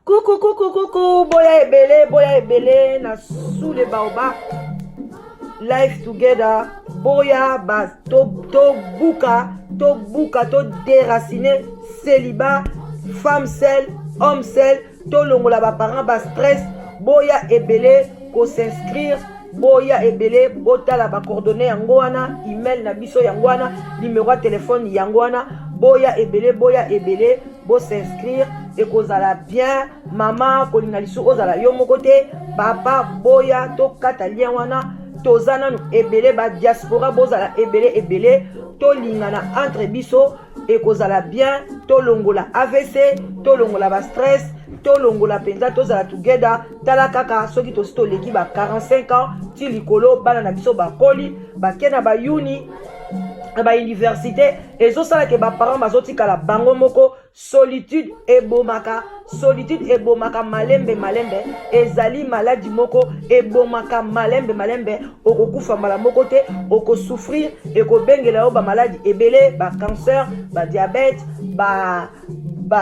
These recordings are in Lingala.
Coucou, coucou, coucou, boya ebele, boya ebele, na sous les baobabs, life together, boya ba to to buka, to buka, to déraciner, célibat, femme seule, homme seul, to longola ba parents ba stress, boya ebele ko s'inscrire boya ebele botala ba coordonnées yango wana email na biso yango wana numéro ya telefone yango wana boya ebele boya ebele bo s'inscrire ekozala bien mama kolinga lisusu ozala yo moko te papa boya tokata lien wana toza nanu ebele ba diaspora bozala ebele ebele tolingana entre biso ekozala bien tolongola avc tolongola ba stress tolongola mpenza tozala together tala kaka soki tosi toleki ba 45 ans ti likolo bana na biso bakoli bake na bayuni na bauniversité ezosala ke baparent bazotikala bango moko solitude ebomaka solitude ebomaka malembe malembe ezali maladi moko ebomaka malembe malembe okokufa mbala moko te okosouffrir ekobengela yo bamaladi ebele bacancer badiabete ba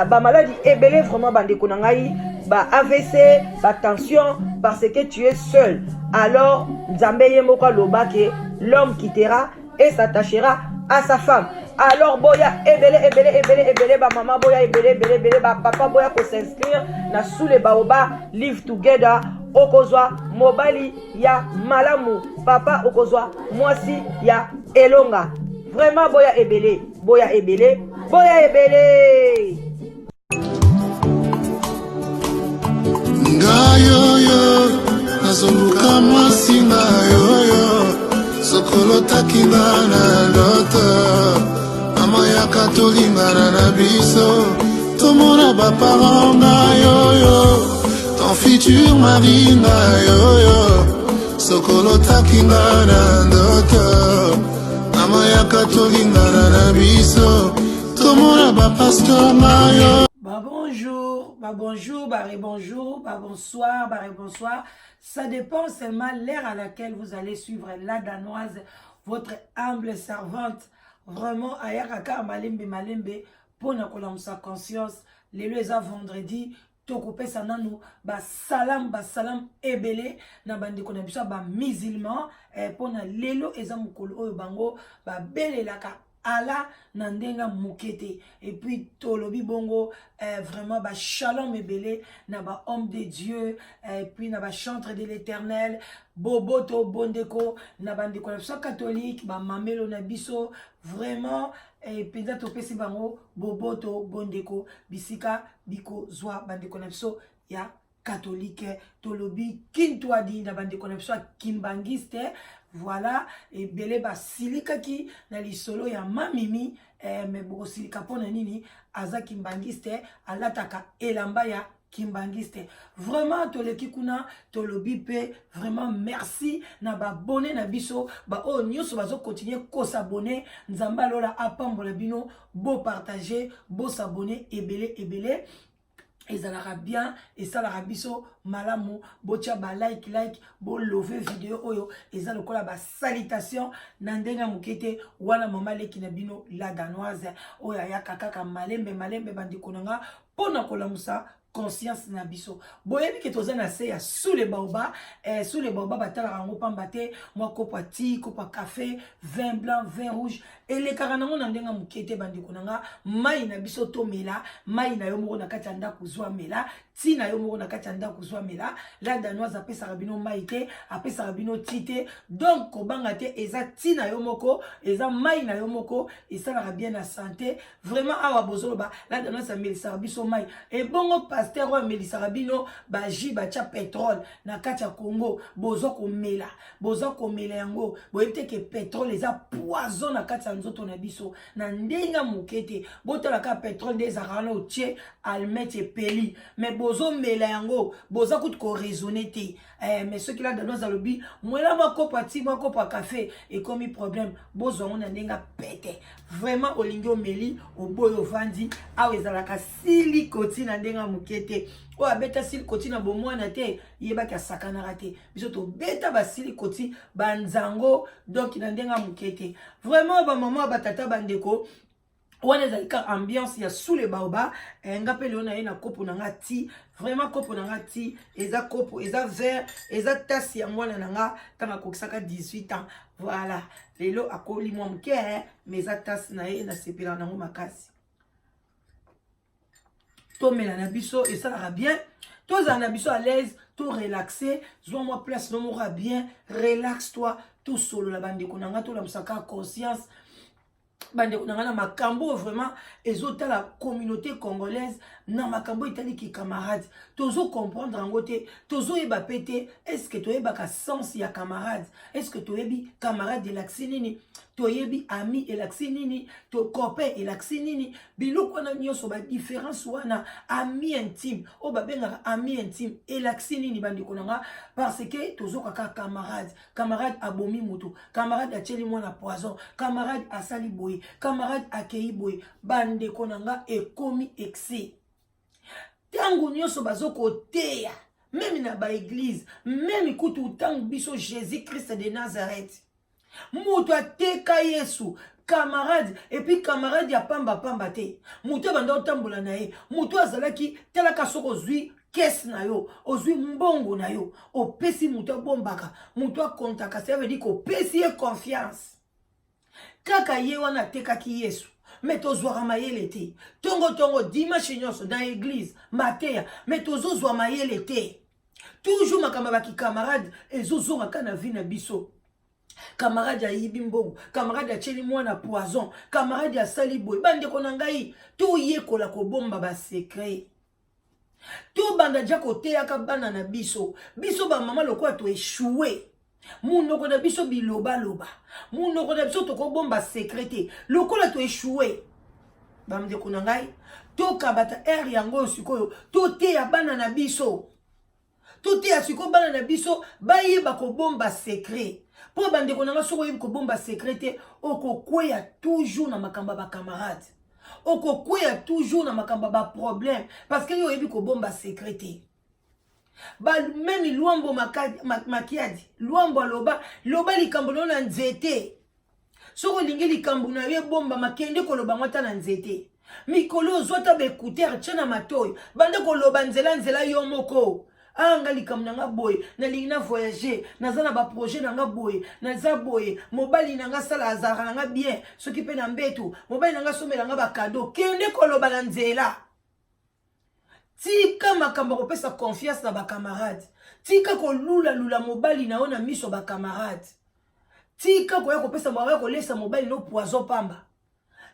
bamaladi ba ebele vraiment bandeko na ngai ba avc batension parce que tu es seul alors nzambe ye moko aloba ke l'homme quittera et s'attachera à sa femme alors boya ebele ebele ebele ebele bamama boya ebele ebele ebele bapapa boya kos'inscrire na sous le baoba live together okozwa mobali ya malamu papa okozwa mwasi ya elonga vraiment boya ebele boya ebele boya ebele Ngai oyo nazoluka mwasi ngai oyo sokolotaki nga na ndoto mama yaka tolingana na biso tomona baparent ngai oyo ton futur mari ngai oyo sokolotaki nga na ndoto mama yaka tolingana na biso tomona bapasteur ngai oyo Ba bonjour, ba bonjour, ba rebonjour, ba bonsoir, ba rebonsoir. Ça dépend seulement l'heure à laquelle vous allez suivre la danoise, votre humble servante. Vraiment, ayakaka malembe malembe pour na kolamusa conscience. Lelo eza vendredi, tokopesa nanu basalam basalam ebele na bandeko na biso ya bamusulman eh, mpo na lelo eza mokolo oyo bango babelelaka ala na ndenge moke te epuis tolobi bongo eh, vraiment bashalom ebele na bahomme de dieu eh, epuis na bachantre de l'éternel boboto bondeko na bandeko na biso ya catholique bamamelo na biso vraiment mpenza eh, topesi bango boboto bondeko bisika bikozwa bandeko na biso ya katolike tolobi kintwadi na bandeko na biso ya kimbangiste voilà ebele basilikaki na lisolo ya mamimi eh, me bokosilika mpo na nini aza kimbangiste alataka elamba ya kimbangiste vraiment toleki kuna tolobi mpe vraiment merci na babone na biso baoyo nyonso bazokontinue kosabone nzambe alola apambola bino bopartage bosabone ebele ebele ezalaka bien esalaka biso malamu botya ba like like bolove video oyo eza lokola ba salutation na ndenge ya moke te wana mama leki na bino la danoise oyo ayaka kaka malembe malembe bandeko na nga mpo na kolamusa conscience na biso boyebi ke toza na se ya sous le baoba eh, sous le baoba batalaka yango pamba te mwa kopo ya ti kopo ya cafe vin blanc vin rouge elekaka nango na ndenge moke te bandeko na nga mai na biso tomela mai na yo moko na kati ya ndako zwa mela ti na yo moko na kati ya ndako zwa mela la danoise apesaka bino mai te apesaka bino ti te donc kobanga te eza ti na yo moko eza mai na yo moko esalaka bien na sante vraiment awa bozoloba la danoise amelisaka biso mai ebongo. Pasteur oyo amelisaka bino bajus batya pétrole na kati ya Congo, boza komela, boza komela yango, boyebi te ke pétrole eza poison na kati ya nzoto na biso na ndenge ya moke te. Botala kaka pétrole nde ezalaka wana, otie allumette epeli, mais bozomela yango, boza kutu koraisonner te. Mais soki La Danoise alobi mwela mwa kopo ati, mwa kopo ya café, ekomi problème. Bozwa yango na ndenge pete. Vraiment, olingi omeli, oboyi ovandi awa. Ezalaka sili koti na ndenge ya moke te. Oyo abeta sili koti na bomwana te, yebaki asakanaka te. Biso tobeta basili koti banzango, donc na ndenge ya moke te. Vraiment, bamama, batata, bandeko, wana ezali kaka ambiance ya Sous le Baobab. Nga mpe lelo na ye na kopo na nga ti. Vraiment, kopo na nga ti eza kopo, eza verre, eza tasse ya mwana na nga ntango akokisaka 18 ans. Voilà, lelo akoli mwa moke, mais eza tasse na ye. Nasepelaka nango makasi. Tomela na biso, esalaka bien. Tozala na biso à l'aise, torelaxe. Zwa mwa place no moko ya bien, relaxe toi, tosolola. Bandeko na nga, tolamusaka conscience, bandeko na ngai, na makambo oyo vraiment ezotala communauté congolaise, na makambo etali kicamarade. Tozocomprendre yango te, tozoyeba mpe te. Est ce que toyebaka sens ya camarade? Est ce que toyebi camarade elakisi nini? Toyebi ami elakisi nini? To copain elakisi nini? Biloko wana nyonso, badifférence wana, ami intime, oyo babengaka ami intime elakisi nini, bandeko na nga? Parce que tozokaka camarade, camarade abomi moto, camarade atieli mwana poison, camarade asali boye, camarade akei boye. Bandeko na nga, ekomi excès. Ntango nyonso bazokoteya, même na baéglise, même kutu ntango biso Jésus Christ de Nazareth, moto ateka Yesu, camarade. Et puis camarade ya pambapamba te, moto abanda otambola na ye, moto azalaki. Talaka, soki ozwi caisse na yo, ozwi mbongo na yo, opesi moto abombaka, moto akontaka, ça veut dire kopesi ye confiance. Kaka ye wana atekaki Yesu. Mais tozwaka mayele te. Ntongotongo, dimanche nyonso na église mateya, mais tozozwa mayele te. Toujours makambo ya bakicamarade ezozonga kaka na vie na biso. Camarade ayibi mbongo, camarade atieli mwana poison, camarade asali boye. Bandeko na ngai, toyekola kobomba basecret. Tobanda dia koteyaka bana na biso. Biso bamama, lokola toéchouer, munoko na biso bilobaloba, munoko na biso tokobomba secret te. Lokola toéchouer, bandeko na ngai, tokabata aire yango oyo. Sikoyo toteya bana na biso, toteya sikoyo bana na biso bayeba kobomba secret. Mpo bandeko na nga, soki oyebi kobomba secret te, okokweya toujours na makambo ya bacamarade, okokweya toujours na makambo ya baproblème, parce que yo oyebi kobomba secret te. Même Lwambo Makiadi, Lwambo aloba: loba likambo na yo na nzete. Soki olingi likambo na yo ebombama, kende koloba ngo ata na nzete. Mikolo ozwa ata baécouteur, tia na matoi, banda koloba nzela nzela yo moko. Anga likambo na nga boye, nalingi na voyage, naza na baprojet na nga boye, naza boye, mobali na nga sala azalaka na nga bien, soki mpe na mbeto, mobali na nga asomela nga bacadeau. Kende koloba na nzela. Tika makambo ya kopesa confiance na bacamarade. Tika kolulalula mobali na yo na miso ya bacamarade. Tika koya kopesa ya kolesa mobali no poison pamba.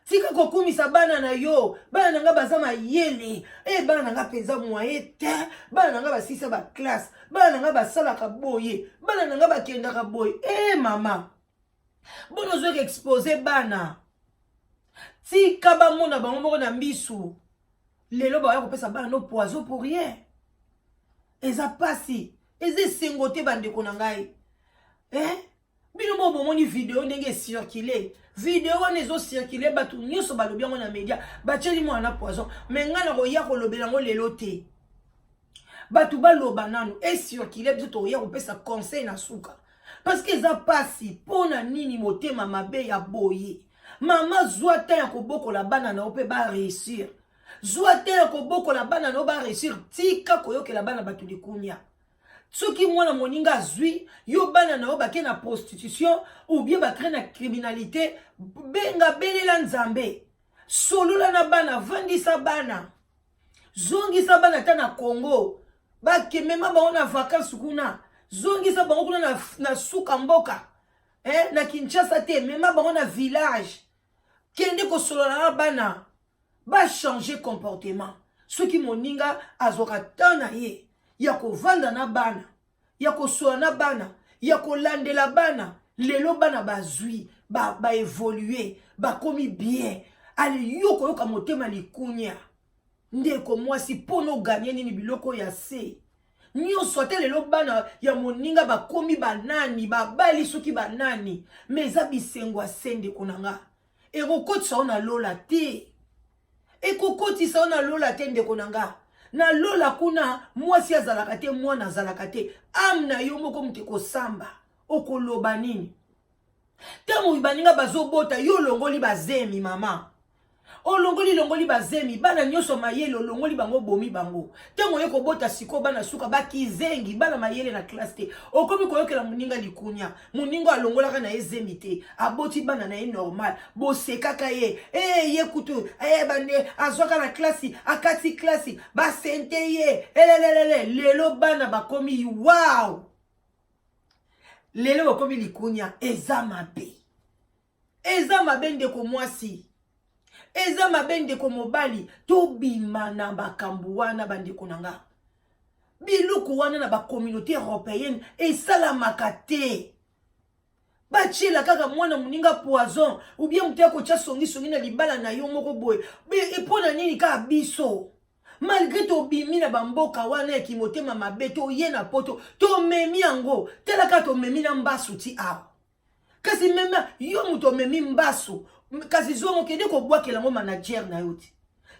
Tika kokumisa bana na yo: bana na nga baza mayele e, bana na nga mpenza moye te, bana na nga basisa baclasse, bana na nga basalaka boye, bana na nga bakendaka boye. E mama, bona ozoki exposer bana. Tika bamona bango moko na misu. Lelo baya kopesa bana no poison pour rien. Eza pasi, eza esengo te, bandeko na ngai, eh? Bino mo bomoni video ndenge ecircule. Video wana ezocircule, bato nyonso balobi yango na média, batieli mwana poison. Mais ngai na koya kolobela yango lelo te. Bato baloba nanu, ecircule, biso tokoya kopesa conseil na suka, parce que eza pasi. Mpo na nini motema mabe ya boye? Mama, zwa temps ya kobokola bana na yo mpe baréussir. Zwa temps ya kobokola bana na yo baréussir. Tika koyokela bana bato likunya. Soki mwana moninga azwi yo, bana na yo bake na prostitution ou bien bakre na criminalité, benga, belela Nzambe, solola na bana, vandisa bana, zongisa bana ata na Congo, bakemema bango na vacance kuna, zongisa bango kuna na suka mboka, eh, na Kinshasa te, mema bango na village, kende kosolola na bana, bachange comportement. Soki moninga azwaka temps na ye ya kovanda na bana, ya kosola na bana, ya kolandela bana, lelo bana bazwi ba, ba évoluer, bakomi bien. Ale yo koyoka motema likunya. Ndeko mwasi, mpo na oganye nini biloko ya se nyonso? Ata lelo bana ya moninga bakomi banani, babali soki banani, me eza bisengo ya se. Ndeko na nga, ekokotisa yo na lola te, ekokotisa yo na lola te. Ndeko na nga, na lola kuna mwasi azalaka te, mwana azalaka te. Âme na yo moko moto ekosamba. Okoloba nini ntango baninga bazobota, yo olongoli bazemi? Mama, olongoli longoli bazemi, bana nyonso mayele olongoli bango, obomi bango. Ntango oye kobota sikoyo bana suka bakizengi, bana mayele na classe te, okomi koyokela moninga likunya. Moninga alongolaka na ye zemi te, aboti bana na ye normal, bosekaka ye. E ye kutu e bande azwaka na klasi, akati klasi, basente ye elelelele. Lelo bana bakomi wow, lelo bakomi likunya. Eza mabe, eza mabe, ndeko mwasi, eza mabe, ndeko mobali. Tobima na makambo wana, bandeko na nga. Biloko wana na bacommunauté européenne esalamaka te. Batiela kaka mwana moninga poison, ou bien moto ya kotya songisongi na libala na yo moko boye, mpo na nini kaka biso? Malgré tobimi na bamboka wana ya kimotema mabe, toye na Poto, tomemi yango. Tala kaka, tomemi na mbasu ti awa. Kasi mema yo moto omemi mbasu, kasi zongo, kende kobwakela yango manager na yo ti,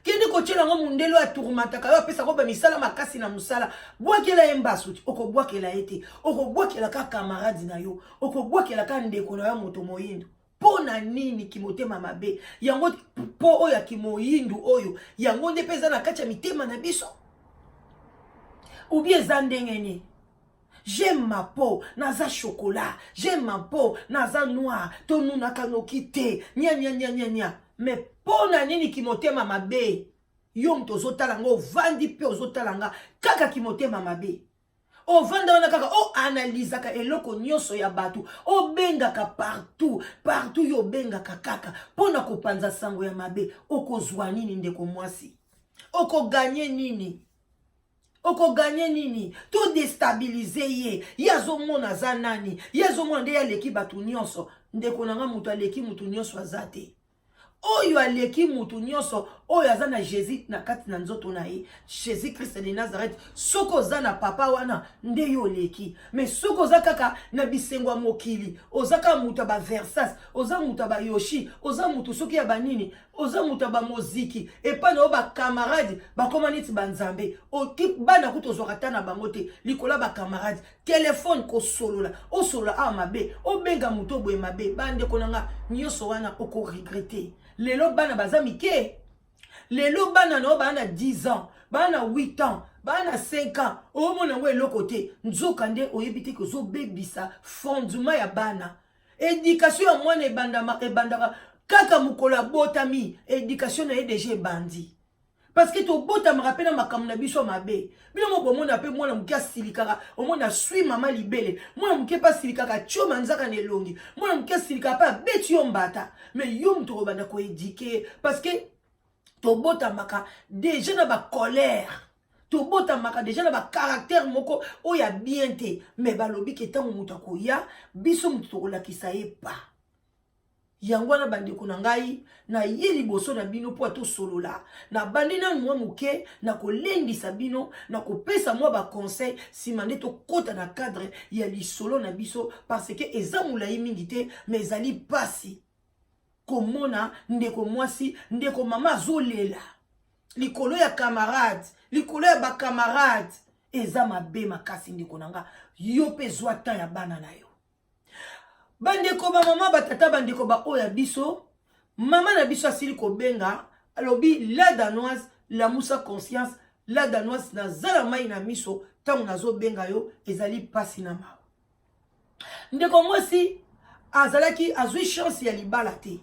kende kotiela yango mundele oyo atourmentaka yo, apesaka bamisala makasi na mosala. Bwakela ye mbasu ti. Okobwakela ye te, okobwakela ka camarade na yo, okobwakela ka ndeko na yo moto moyindo. Mpo na nini kimotema mabe yango? Mpo oyo ya kimoyindu oyo, yango nde mpe eza na kati ya mitema na biso, ou bien eza ndenge nini? J'aime ma peau, naza chocolat, j'aime ma peau, naza noir, tonunaka noki te, nya nya nya nya nya. Mais mpo na nini kimotema mabe? Yo moto ozotala nga, ovandi mpe ozotala nga, kaka kimotema mabe. Ovanda wana kaka oanalizaka eloko nyonso ya bato, obengaka partout partout, yo obengaka kaka mpo na kopanza sango ya mabe. Okozwa nini, ndeko mwasi? Okoganye nini? Okoganye nini? Todéstabiliser ye. Ye azomona aza nani? Ye azomona nde ye aleki bato nyonso. Ndeko na nga, moto aleki moto nyonso aza te. Oyo aleki mutu nyonso, oyo aza na Jésus na kati na nzoto na ye, Jésus Christ de Nazareth. Soki oza na papa wana, nde yo oleki. Mais soki oza kaka na bisengo ya mokili, oza kaka moto ya baVersace, oza moto ya bayoshi, oza moto soki ya banini, oza moto ya bamoziki, epai na yo bacamarade bakóma neti banzambe. Bana kutu ozwaka ta na bango te likolo ya bacamarade. Telefone kosolola, osolola awa mabe, obenga moto boye mabe. Bandeko na nga, nyonso wana okoregretter. Lelo bana baza mike, lelo bana na yo baa na 10 ans, baa na 8 ans, baa na 5 ans, omona yango eloko te. Nzoka nde oyebi te kozobebisa fondement ya bana. Éducation ya mwana ebandaka kaka mokolo abotami. Éducation na ye déjà ebandi, parce que tobotamaka mpe na makambo na biso mabe. Bino mo bomona mpe mwana moke asilikaka, omona aswi mama libele. Mwana moke mpe asilikaka, tioma nzaka na elongi. Mwana moke asilikaka mpe abeti yo mbata. Mais yo moto okobanda koéduquer, parce que tobotamaka déjà na bacolère, tobotamaka déjà na bacaractère moko oyo ya bien te. Mais balobi ke ntango moto akoya, biso moto tokolakisa ye pa yango wana. Bandeko na ngai, naye liboso na bino mpo atosolola. Nabandi nanu mwa moke na kolendisa bino, na kopesa mwa baconseil, nsima nde tokɔta na cadre ya lisolo na biso, parce que eza molai mingi te. Mais ezali mpasi komona ndeko mwasi, ndeko mama azolela likolo ya camarade, likolo ya bacamarade. Eza mabe makasi. Ndeko na nga, yo mpe zwa temps ya bana na yo. Bandeko, bamama, batata, bandeko baoyo ya biso, mama na biso asili kobenga, alobi: "La Danoise, lamusa conscience." La Danoise, naza na mai na miso ntango nazobenga yo. Ezali mpasi na mawa. Ndeko mwasi azalaki azwi chance ya libala te,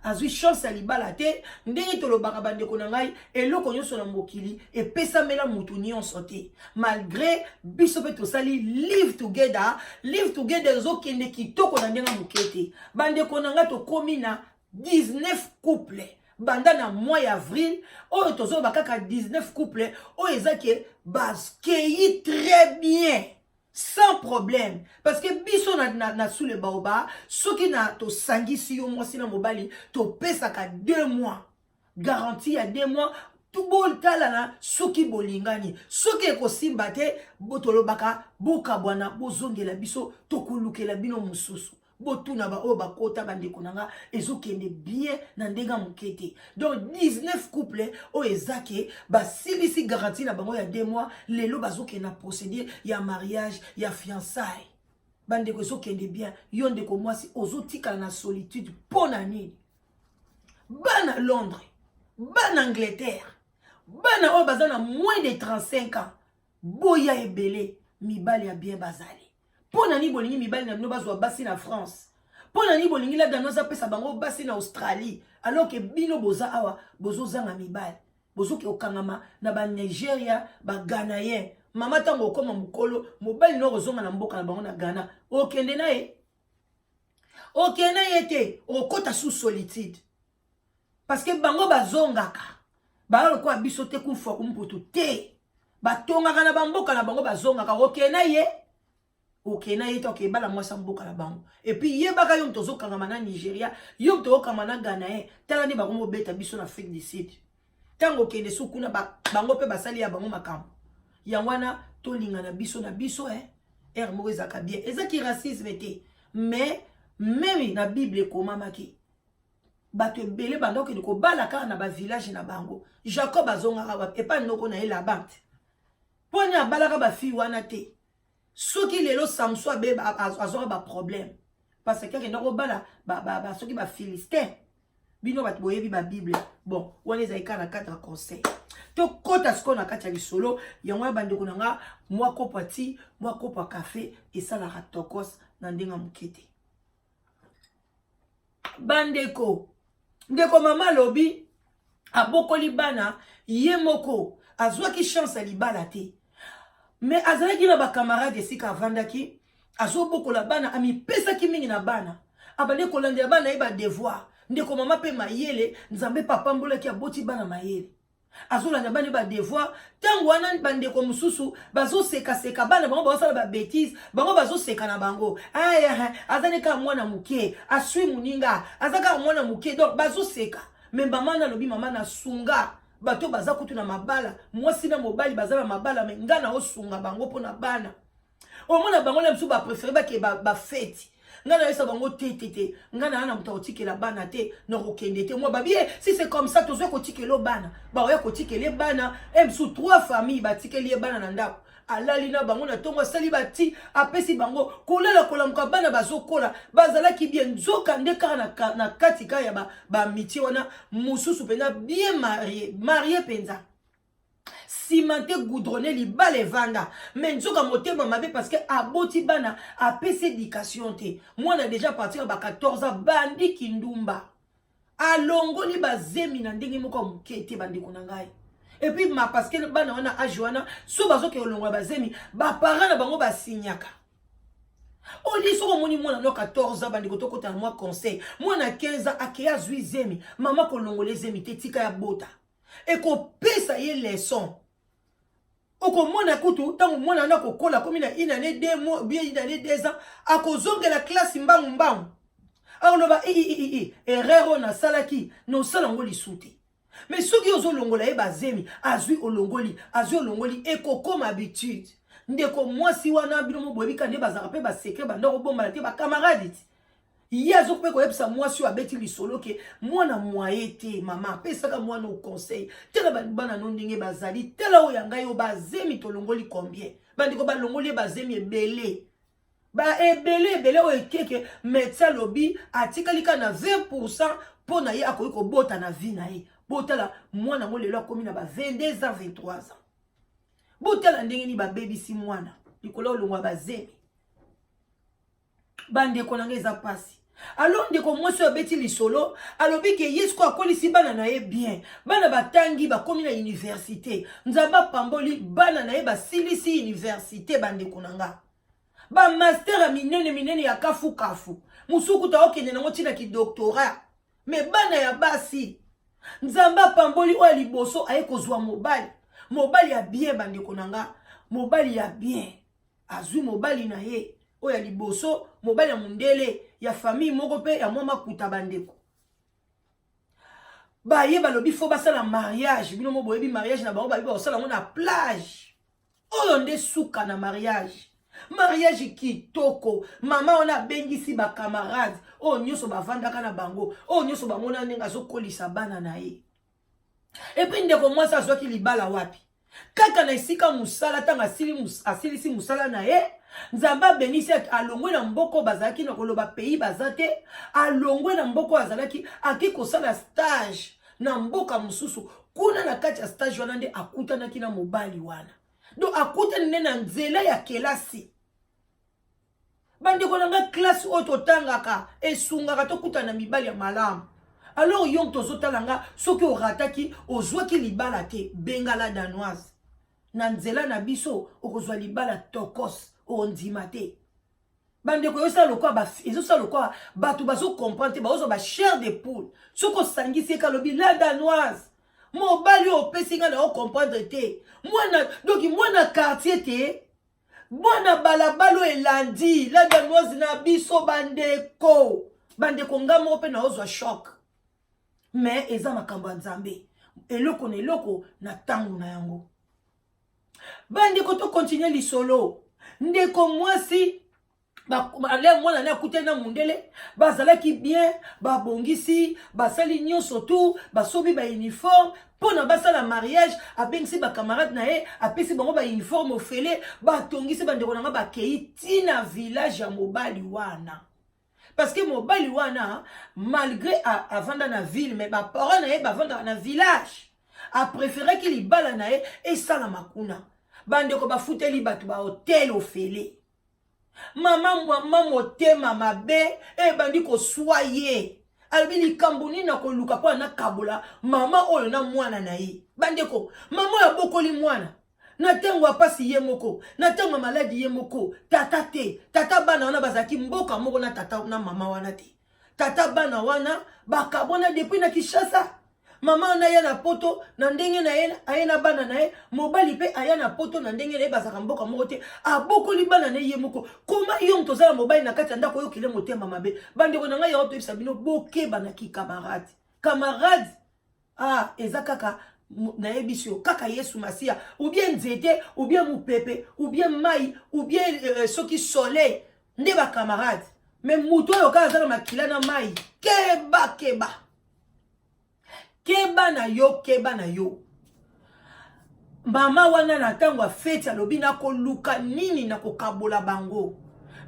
azwi chance ya libala te. Ndenge tolobaka, bandeko na ngai, eloko nyonso na mokili epesamela motu nyonso te. Malgré biso mpe tosali Live Together, Live Together ezokende kitoko na ndenge moke te. Bandeko na ngai, tokómi na 19 couple. Banda na mois ya avril oyo tozoloba kaka 19 couple oyo eza ke bakei très bien sans problème, parce que biso na, na, na sous le baoba, soki na tosangisi yo mwasi na mobali, topesaka 2 mois garantie ya 2 mois, botalana soki bolingani. Soki ekosimba te, tolobaka bokabwana, bozongela biso, tokolukela bino mosusu. Botuna baoyo bakota, bandeko na nga, ezokende bien na ndenge ya moke te. Donc 19 couple oyo eza ke basilisi garantie na bango ya 2 mois, lelo bazokende na procédure ya mariage, ya fiançaille. Bandeko, ezokende bien. Yo ndeko mwasi ozotikala na solitude mpo na nini? Bana Londres, bana Angleterre, bana oyo baza na moins de 35 ans, boya ebele, mibali ya bien bazali. Mpo na nini bolingi mibali na bino bazwa basi na France? Mpo na nini bolingi La Danoise apesa bango basi na Australie, alors ke bino boza awa, bozozanga mibali, bozoki kokangama na Banigeria, Baghanayens? Mama, ntango okóma mokolo, mobali no kozonga na mboka na bango na Ghana, okende na ye, okende na ye te, okokɔta sous solitude, parce que bango bazongaka, baya lokola biso te, kumfua kumputu te. Batongaka na bamboka na bango, bazongaka. Okende na ye, okende na ye te, okebala mwasi ya mboka na bango. Et puis yebaka, yo moto ozokangama na Nigeria, yo moto ozokangama na Ghana ye, tala nde bango mobeta biso na Afrique du Sud. Ntango okende su kuna, bango mpe basali ya bango makambo yango wana. Tolingana biso na biso, eh? Ere moko ezalaka bien, ezaki racisme te, mais même na Bible ekomamaki, bato ebele banda okende kobala kaka na bavillage na bango. Jacob azongaka wapi? Epai noko na ye Laban te. Mpo nini abalaka bafille wana te? Soki lelo Samson abeba, azwaka baproblème parce que akenda kobala soki Bafilistin. Bino bato boyebi Babible. Bon, wana ezali kaka na cadre ya conseil. Tokɔta sikoyo na kati ya lisolo yango ya bandeko na nga. Mwa kopo ya ti, mwa kopo ya kafe esalaka tokos na ndenge ya moke te, bandeko. Ndeko mama alobi abokoli bana ye moko, azwaki chance ya libala te, mais azalaki na bacamarade esika avandaki, azobokola bana, amipesaki mingi na bana, abandi kolandela bana ye badevoir. Ndeko mama mpe mayele, Nzambe mpe apambolaki, aboti bana mayele, azolanda bana badevoir. Ntango wana bandeko mosusu bazosekaseka bana bango, bazosala babêtises, bango bazoseka na bango: "Aya, aza ne kaka mwana moke, aswi moninga, aza kaka mwana moke." Donc bazoseka, mais mama nalobi, mama nasunga bato baza kutu na mabala, mwasi na mobali baza na mabala, mais nga na osunga bango mpo na bana. Omona bango na biso bapréféré bake bafeti, ngai nayesa bango te, te, te, ngai naa na moto akotikela bana te, nakokende te. Mwa babie, si c'est comme ça, tozwa kotikela bana, bakoya kotikela bana e mosusu, trois famille batikeli ye bana na ndako, alali na bango na ntongo, asali bati, apesi bango kolala, kolamuka, bana bazokola, bazalaki bien. Nzoka nde kaka na kati kaka ya baamitié wana, mosusu mpenza bien marié, marié mpenza, cimenté, goudronné, libala evanda, mais nzoka motema mabe, parce que aboti bana, apesi éducation te. Mwana déjà partir ya ba 14 ans bandi kindumba, alongoli bazemi na ndenge moko ya moke te, bandeko na ngai. Et puis ma, parce que bana wana, age wana, so bazokende kolongola bazemi, baparent na bango basinyaka. Oli soki omoni mwana no 14 ans, bandeko, tokota na mwa conseil, mwana 15 ans akei azwi zemi, mama kolongola ezemi te, tika ya bota, ekopesa ye leçon. Okomona kutu ntango mwana wana akokola, akomi na une année 2 mois, bien une année 2 ans, akozongela classe mbangu mbangu, akoloba: "Ii, erreur oyo nasalaki, nosala yango lisu te." Mais soki ozolongola ye bazemi, azwi, olongoli, azwi, olongoli, ekokoma habitude. Ndeko mwasi wana, bino mo boyebi ka nde bazalaka mpe basecret, banda kobombana te, bacamarade ti ye azoki mpe koyebisa mwasi oyo abeti lisolo ke mwana mwaye te. Mama apesaka mwana o conseil: "Tala bana no ndenge bazali, tala oyo ya ngai oyo, bazemi tolongoli combien?" Bandeko, balongoli ye bazemi ebele, ba ebele ebele oyo ekeke médecin alobi atikali kaka na 20 % mpo na ye akoki kobota na vie na ye. Botala mwana yango lelo akomi na ba 22 ans, 23 ans. Botala ndenge nini babebisi mwana likolo ya olongwa bazemi. Bandeko na ngai, eza mpasi. Alors ndeko mwasi oyo abeti lisolo alobi ke ye sikoyo akolisi bana na ye bien, bana batangi, bakomi na université, Nzambe apamboli bana na ye, basilisi université. Bandeko na nga, bamaster ya minene minene ya kafukafu, mosuku ta okende nango ntina kidoctorat, mais bana ya basi. Nzambe apamboli oyo ya liboso aye kozwa mobali, mobali ya bien. Bandeko na nga, mobali ya bien, azwi mobali na ye oyo ya liboso, mobali ya mondele, ya famille moko mpe ya mwa makuta. Bandeko, baye balobi fo basala mariage. Bino mo boyebi mariage na bango, bayebi bakosala yango na plage. Oyo nde suka na mariage, mariage kitoko. Mama wana abengisi bacamarade oyo nyonso bavandaka na bango, oyo nyonso bamona ndenge azokolisa bana na ye. Et puis ndeko mwasi azwaki libala wapi? Kaka na esika mosala. Ntango asilisi mosala na ye, Nzambe abenisi, alongwe na mboka bazalaki, na koloba pays baza te, alongwe na mboka azalaki, ake kosala stage na mboka mosusu. Kuna na kati ya stage wana nde akutanaki na mobali wana. Donc akutani nde na nzela ya kelasi. Bandeko na ngai, classe oyo totangaka esungaka tokutana na mibali ya malamu. Alors yo tozotala nga, soki orataki, ozwaki libala te, benga La Danoise. Na nzela na biso okozwa libala tokos, ondima te. Bandeko, ezosala lokola bato bazocomprendre te, bazozwa bachair de poule. Soki osangisi eka, alobi: "La Danoise, mobali oyo opesi ngai na ocomprendre te." Mwana, donc mwana quartier te, mwana balabala oyo elandi La Danoise na biso. Bandeko, bandeko, nga moko mpe naozwa choc, mais eza makambo ya Nzambe, eloko na eloko na ntango na yango. Bandeko, tocontinuer lisolo. Ndeko mwasi ale mwana ne akutani na mundele, bazalaki bien, babongisi, basali nyonso tu, basombi bauniforme mpo na basala mariage. Abengisi bacamarade na ye, apesi bango bauniforme ofele, batongisi. Bandeko na nga, bakei ntina village ya mobali wana, parce que mobali wana, malgré avanda na ville, mais baparent na ye bavandaka na village. Apréféraki libala na ye esalama kuna. Bandeko, bafuteli bato bahotel ofele. Mama, mama motema mabe ebandi koswa ye. Alobi: "Likambo nini na koluka mpo nakabola mama oyo na mwana na ye?" Bandeko, mama oyo abokoli mwana na ntango ya pasi ye moko, na ntango ya maladi ye moko, tata te. Tata bana wana bazalaki mboka moko na tata na mama wana te. Tata bana wana bakabwana depuis na Kinshasa. Mama wana aya na Poto na ndenge na ye, aye na bana na ye. Mobali mpe aya na Poto na ndenge na ye, bazalaka mboka moko te. Abokoli bana na ye moko. Koma yo moto oza na mobali na kati ya ndako, oyokile motema mabe. Bandeko na ngai, yango toyebisa bino, bokeba na kikamarade. Camarade, ah, eza kaka nayebisi yo, kaka Yesu Masiya, ou bien nzete, ou bien mopepe, ou bien mai, ou bien soki soleil nde bacamarade. Mais moto oyo kaka aza na makila na mai, keba, keba, keba na yo, keba na yo. Mama wana na ntango ya feti alobi: "Nakoluka nini na kokabola bango?"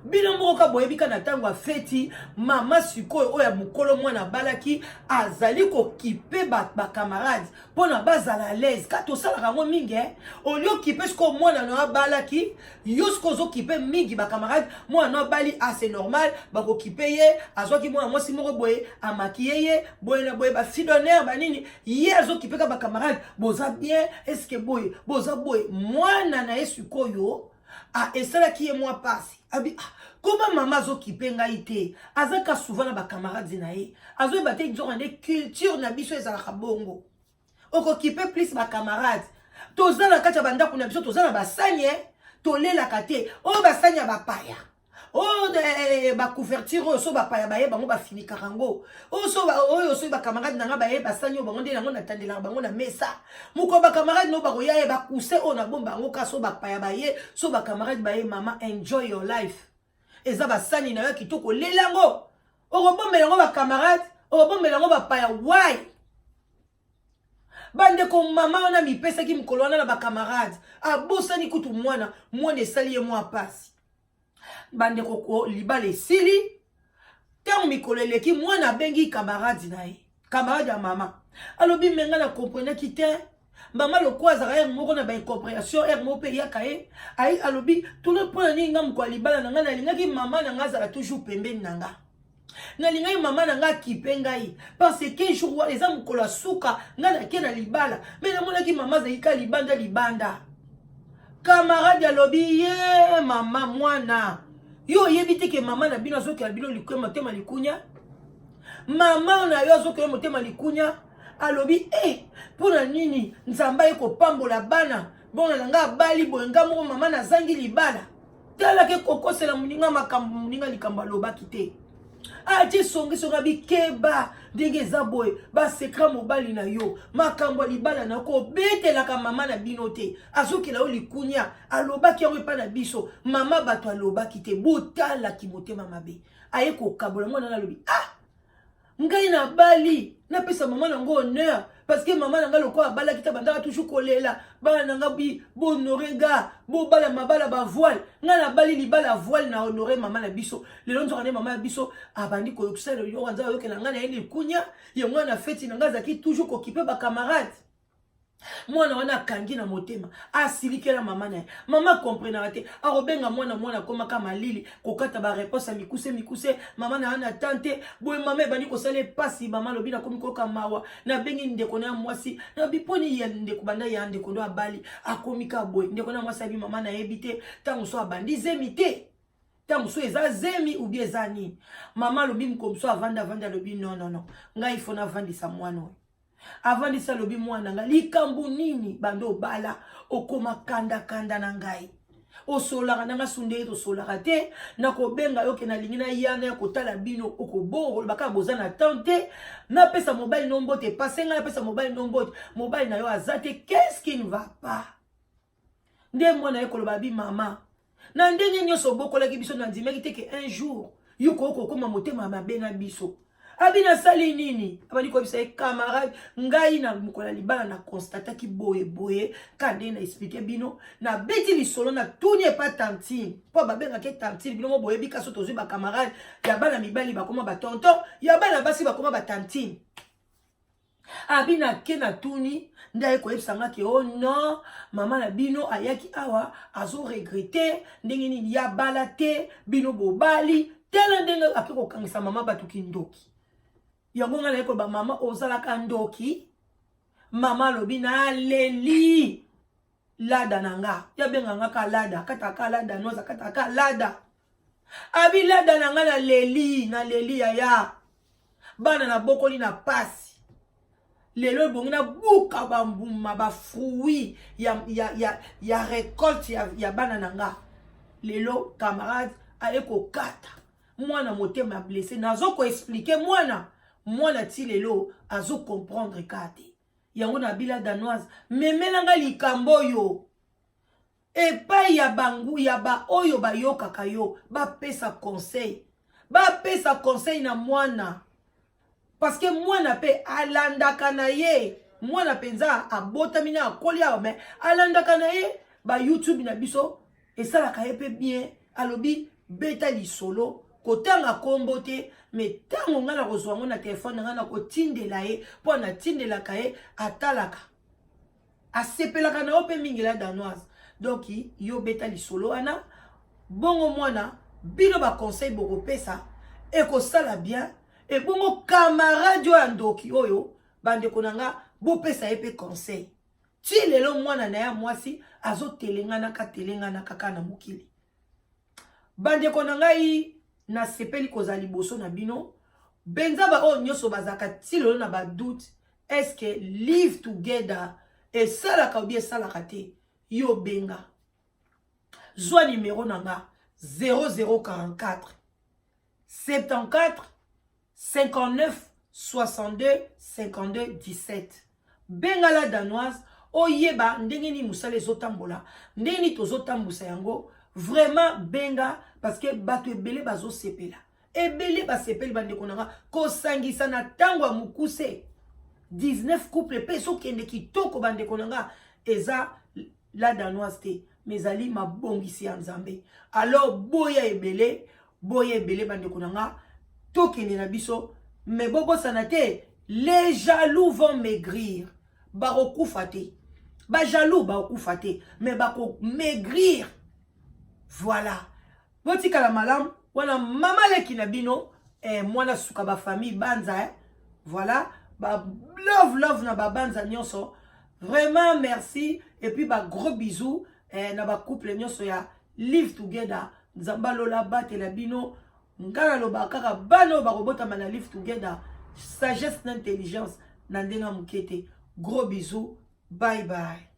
Bino moko ka boyebi ka na ntango ya feti, mama sikoyo oyo ya mokolo mwana abalaki azali kokipe bacamarade mpo na bazala à l'aise. Ka tosalaka yango mingi, eh? Olie okipe sikoyo mwana no abalaki, yo sikoyo ozokipe mingi bacamarade. Mwana no abali, ah, c'est normal, bakokipe ye. Azwaki mwana mwasi moko boye, amakie ye boye na boye, bafille d'honneur banini, ye azokipe ka bacamarade: "Boza bien? Est-ce boye boza boye?" Mwana na ye sikoyo, ah, esalaki ye mwa pasi. Abi: "Ah, koma mama azokipe ngai te, aza ka souvent na bacamarade na ye." Azoyeba te nzoka nde culture na biso ezalaka bongo, okokipe plus bacamarade. Toza na kati ya bandako na biso, toza na basani, tolelaka te. Oyo basani ya bapaya, oyo bacouverture oyo so bapaya baye, bango bafinikaka yango. Oyo so, oyo soki bacamarade na nga baye, basani oyo bango nde yango natandelaka bango na mesa. Mokolo bacamarade no bakoya ye, bakuse oyo nabomba yango ka so bapaya baye, so bacamarade baye. Mama, enjoy your life. Eza basani na yo ya kitoko, lela yango. Okobombela yango bacamarade, okobombela yango bapaya, why? Bandeko, mama wana mipesaki mokolo wana na bacamarade, abosani kutu mwana. Mwana esali ye mwa pasi. Bandeko, libala esili. Ntango mikolo eleki, mwana abengi camarade na ye, camarade ya mama, alobi: "Me nga na comprenaki te mama, lokola azalaka heure moko na baincompréhension, heure moko mpe eyaka ye." Ayi alobi: "Tuna mpo na nini nga mokolo ya libala na ngai nalingaki mama na ngai azala toujours pembeni na nga. Nalingaki mama na ngai akipe ngai, parce que jour wana eza mokolo ya suka ngai nake na libala, me namonaki mama azalaki ka libanda libanda." Camarade alobi: "Ye mama, mwana yo oyebi te ke mama na bino azokela bino motema likunya? Mama na yo azokela motema likunya. Alobi e eh, mpo na nini Nzambe aye kopambola bana bona na ngai abali boye, ngai moko mama nazangi libala. Talaka ekokosela moninga makambo, moninga likambo alobaki te. Atie songisongi, abikeba ndenge eza boye, basekra mobali na yo, makambo ya libala na yo kobetelaka mama na bino te, azokela yo likunya. Alobaki yango epai na biso mama, bato alobaki te. Botalaki motema mabe, aye kokabola mwana na alobi ah, ngai nabali, napesa mama nango honneur, parce que mama na ngai lokola abalaki te, bandaka toujours kolela bana na ngai, bohonore ga bobala mabala bavoile. Ngai nabali libala voile na honore mama na biso. Lelo nzoka nde mama ya biso abandi koyokisa yoka nzambe ayokela ngai na ye likunya. Yango wana na feti na ngai azalaki toujours kokipe bacamarade. Mwana wana akangi na motema, asilikela mama na ye. Mama komprenaka te, akobenga mwana, mwana akomaka malili, kokata bareponse ya mikuse mikuse. Mama na ye na tante boye, mama ebandi kosala epasi. Mama alobi nakomi koyoka mawa, nabengi ndeko na ya mwasi, nabi mponi ya ndeko banda ya ndeko ndo abali akomi ka boye. Ndeko na mwasi abi mama nayebi te, ntango so abandi zemi te, ntango mosusu eza zemi ubi eza nini. Mama alobi moko mosusu avandi avandi, alobi non non non, ngai fo navandisa mwana oyo. Avandisi, alobi mwana ngai, likambo nini bando obala okoma kandakanda na ngai, osololaka na ngai su ndenge tosololaka te? Nakobenga yo ke nalingi naya ya kotala bino, okobongo koloba kaka boza na temps te. Napesa mobali no mbote, pase ngai napesa mobali no mbote, mobali na yo aza te. Qu'est-ce qui ne va pas? Nde mwana ye koloba bi mama, na ndenge nyonso obokolaki biso, nandimaki te ke un jour yo koki kokóma motema mabe na biso. Abi nasali nini? Abandi koyebisa ye camarade, ngai na mokolo ya libala na constataki boye boye, ka ndenge na explike bino, nabeti lisolo, natuni epa tantine, mpo babengaki tantine. Bino mo boyebi kaso tozwi bacamarade ya bana mibali bakoma batonton, ya bana basi bakoma batantine. Abi nake natuni, nde aye koyebisa nga ke oh non, mama na bino ayaki awa, azoregrete ndenge nini ya bala te, bino bobali. Tala ndenge ake kokangisa mama bato kindoki. Yango ngai naye koloba, mama ozalaka ndoki. Mama alobi naleli lada na nga, yabenga nga ka lada, akataka lada noise, akataka lada. Abi lada na nga, naleli, naleli yaya, bana nabokoli na pasi, lelo ebongi nabuka bambuma, bafruit ya récolte ya bana na nga. Lelo camarade aye kokata mwana motema blessé. Nazo koexplike mwana, mwana ti lelo azokomprendre ka te. Yango na bila danoise, memelanga likambo oyo epai ya bangu ya baoyo bayokaka yo, bapesa conseil, bapesa conseil na mwana, parce que mwana mpe alandaka na ye. Mwana mpenza abotami na akoli awa, me alandaka na ye ba YouTube na biso, esalaka ye mpe bien. Alobi beta lisolo, kotanga nkombo te, me ntango ngai nakozwa yango na telefone na ngai, nakotindela ye, mpo natindelaka ye, atalaka, asepelaka na yo mpe mingi la danoise. Donc yo beta lisolo wana bongo, mwana bino baconseil bokopesa ekosala bien. Ebongo camarade oyo ya ndoki oyo, bandeko na nga, bopesa ye mpe conseil. Ti lelo mwana na ye mwasi azotelenganaka telenganaka kaka na mokili. Bandeko na ngai, nasepeli kozala liboso na bino mpenza. Baoyo nyonso bazalaka ti lelo na badoute, est-ce live together esalaka obi esalaka te, yo benga, zwa numero na nga 0044 74 59 62 52 17. Benga la danoise, oyeba ndenge nini mosala ezotambola, ndenge nini tozotambusa yango. Vraiment benga, parce que bato ebele bazosepela, ebele basepeli. Bandeko na nga, kosangisa na ntango ya mokuse 19 couple mpe ezokende kitoko. Bandeko na nga, eza la danoise te, mais ezali mabongisi ya Nzambe. Alors boya ebele, boya ebele, bandeko na nga, tokende na biso. Mais bobosana te, les jaloux vont maigrir. Bakokufa te, bajaloux bakokufa te, mais bakomaigrir. Voilà, botikala malamu. Wana mama leki na bino, mwana suka bafamille banza, Voilà, ba love love na babanza nyonso, vraiment merci. Et puis ba gros bisous na bacouple nyonso ya live together. Nzambe alola batela bino. Ngai nalobaka kaka, bana oyo bakobotama na live together, sagesse na intelligence. Na ndenge ya moke te. Gros bisous, bye bye.